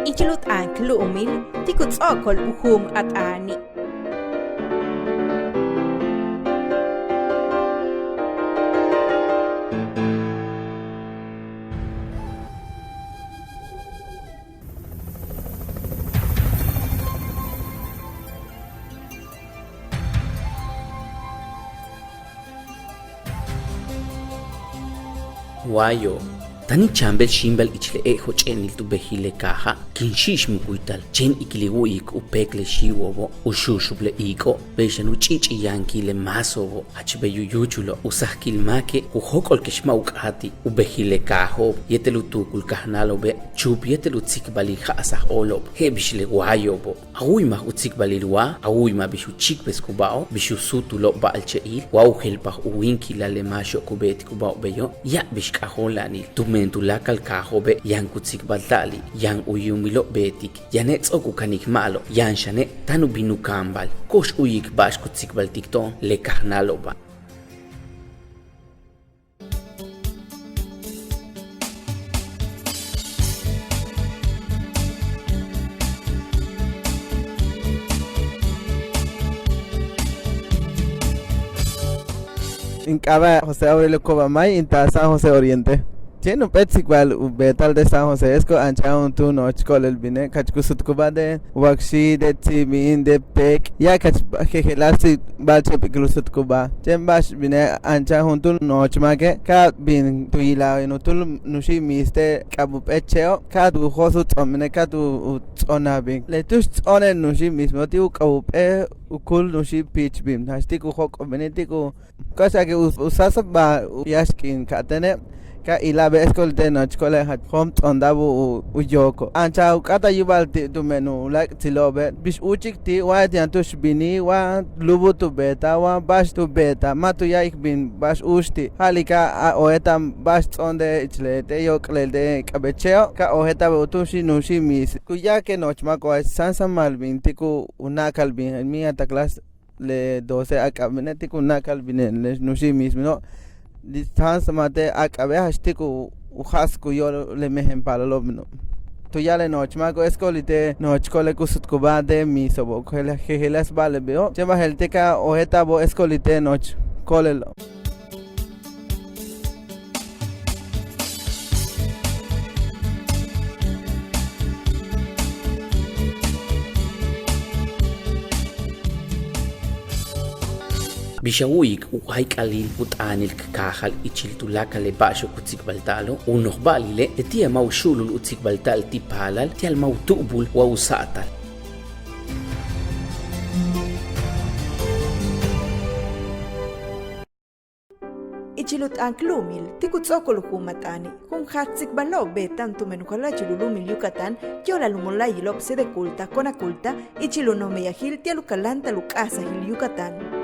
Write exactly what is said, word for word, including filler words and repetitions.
Ichil u t'aan k lu'umil ti' ku ts'o'okol u juum a t'aani'. Waayo', táan in chaambel xíimbal ich le éet joch'éenil tu bejil le kaaja', kin xi'ix mu wuytal chéen ikil in wu'uyik u péek le xíiwo'obo', u xuuxub le iik'o', bey xan u ch'i'ich'il yaan kiil le máaso'obo', jach bey u yúuchulo', u sajkil máake' ku jóok'ol kex ma' u k'áati', u bejil le kaajo'ob yéetel u tuukul kajnáalo'obe', chuup yéetel u tsikbalil ja'asaj óolo'ob je'el bix le waayo'obo'. A wu'uymaj u tsikbalil wa, a wu'uymaj bix u chíikbesik u ba'o', bix u súutulo'ob ba'alche'il, wa u jelpaj u wíinkilal le máaxo'ob ku beetik u ba'o'ob beyo', ya'ab bix k'ajóola'anil, tumen tuláakal kaajo'obe' yaan ku tsikbalta'ali', yaan u yuumilo'ob beetik, yane' ts'o'ok u kanik ma'alob, yaan xane' táan u bin u kaambal, ko'ox u'uyik ba'ax ku tsikbaltik to'on le kajnáalo'oba'. In k'aaba' José Aurelio Coba May, in taal San José Oriente. Chéen jump'éel tsikbal u beeta'al de San José es que anchaj juntúul nojoch ko'olel bine' kach ku sutkubáa de wakxi', de tsi'ibin, de péek, ya'ab kach jejeláas ba'alche' ku sutkubáa. Chéen ba'ax bine' anchaj juntúul nojoch máake' ka bin tu yilaj in juntúul nuxi' miis te' k'ab jump'éel che'o', ka tu jo'os u ts'oon bine', ka tu ts'oonaj bin. Le tu'ux ts'oonel nuxi' miis mino' ti' u k'ab jump'éel u kúul nuxi' piich bin, jach ti' ku jóok'ol bine' ti' ku Ko'ox a'ake' u sáasabal u yáax k'iin ka'atéene' ka ila'abe' eskolite' nojoch ko'olel jach jo'om ts'oontaj u yooko'. Anchaj u k'áat a yúubal ti' tumen u láak'tsilo'obe' bix úuchik ti' wa yaan tu'ux binil wa lúubul tu beetaj wa ba'ax tu beetaj, ma' tu ya'alik bin ba'ax úuch ti'. Ja'alika' a ojéelta'an ba'ax ts'oon de ich leti' yóok'lal te' k'ab che'o' ka ojéelta'abe' u túun xi' nuxi' miis. Ku ya'alike' nojoch máako'ob jach sáansamal bin ti' ku na'akal bin míin a taklaj le doce áak'ab bine' ti' ku na'akal bine' le nuxi' miis mino'. Sáansamal te' áak'abe' jach ti' ku ja'asik u yóol le mejen paalalo'ob mino'. Tu ya'ala'al nojoch máako'ob eskolite' nojoch ko'olel ku sutkubáa de miiso'obo' jejeláas ba'ale' beyo'. Chéen ba'ax je'eltike' ka ojéelta'abo' eskolite' nojoch ko'olelo'. Bix a wu'uyik u jayk'alil u t'aanil k kaajal ichil tuláakal le ba'axo'ob ku tsikbalta'alo', u nojba'alile' leti'e' ma' u xu'ulul u tsikbalta'al ti' paalal ti'al ma' u tu'ubul wa u sa'atal. Ichil u t'aan k lu'umil ti' ku ts'o'okol u juum a t'aani', junjaats tsikbalo'ob beeta'an tumen u jala'achil u lu'umil Yucatán yo'olal u mola'ayilo'ob Sedeculta, Conaculta, ichil u noj meyajil ti'al u kaláanta'al u k'a'ajsajil Yucatán.